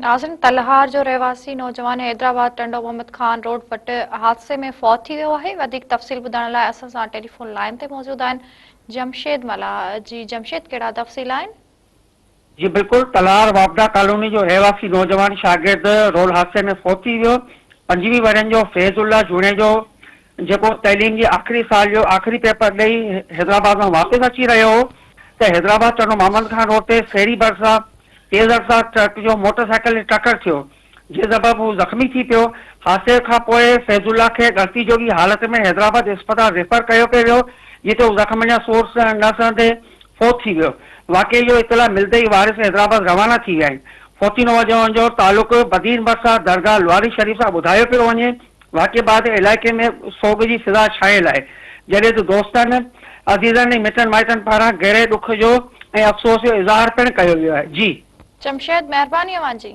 ناظرين تلهار جو رهواسي نوجوان حيدرآباد ٽنڊو محمد خان روڊ وٽ حادثي ۾ فوت ٿي ويو آهي وڌيڪ تفصيل ٻڌائڻ لاء اسان سان ٽيليفون لائين تي موجود آهن جمشيد ملاح جي جمشيد ڪهڙا تفصيل آهن. جي بلڪل تلهار واپڊا ڪالوني جو رهواسي نوجوان شاگرد روڊ حادثي ۾ فوت ٿي ويو 25 ورهين جو فيض الله جوڻيجو جيڪو تعليم جي آخري سال جو آخري پيپر ڏئي حيدرآباد مان واپس اچي رهيو هو ته حيدرآباد ٽنڊو محمد خان روڊ تي سيري ڀرسان تيز رفتار ٽرڪ جو موٽر سائيڪل تي ٽڪر ٿيو جنهن سبب هو زخمي ٿي پيو. حادثي کان پوء فيض الله کي ڳڻتي جوڳي حالت ۾ حيدرآباد اسپتال ريفر ڪيو پيو ويو جتي هو زخمن جا سور نه سهندي فوت ٿي ويو. واقعي جو اطلاع ملندي ئي وارث حيدرآباد روانا ٿي ويا آهن. فوتي نوجوان جو تعلق بدين ڀرسان درگاهه لواري شريف سان ٻڌايو پيو وڃي. واقعي بعد علائقي ۾ سوڳ جي فضا ڇانيل آهي، جڏهن ته دوستن، عزيزن ۽ مٽن مائٽن پاران گهري ڏک جو ۽ افسوس جو اظهار پڻ ڪيو ويو آهي. جي. جمشيد مهرباني اوهان جي.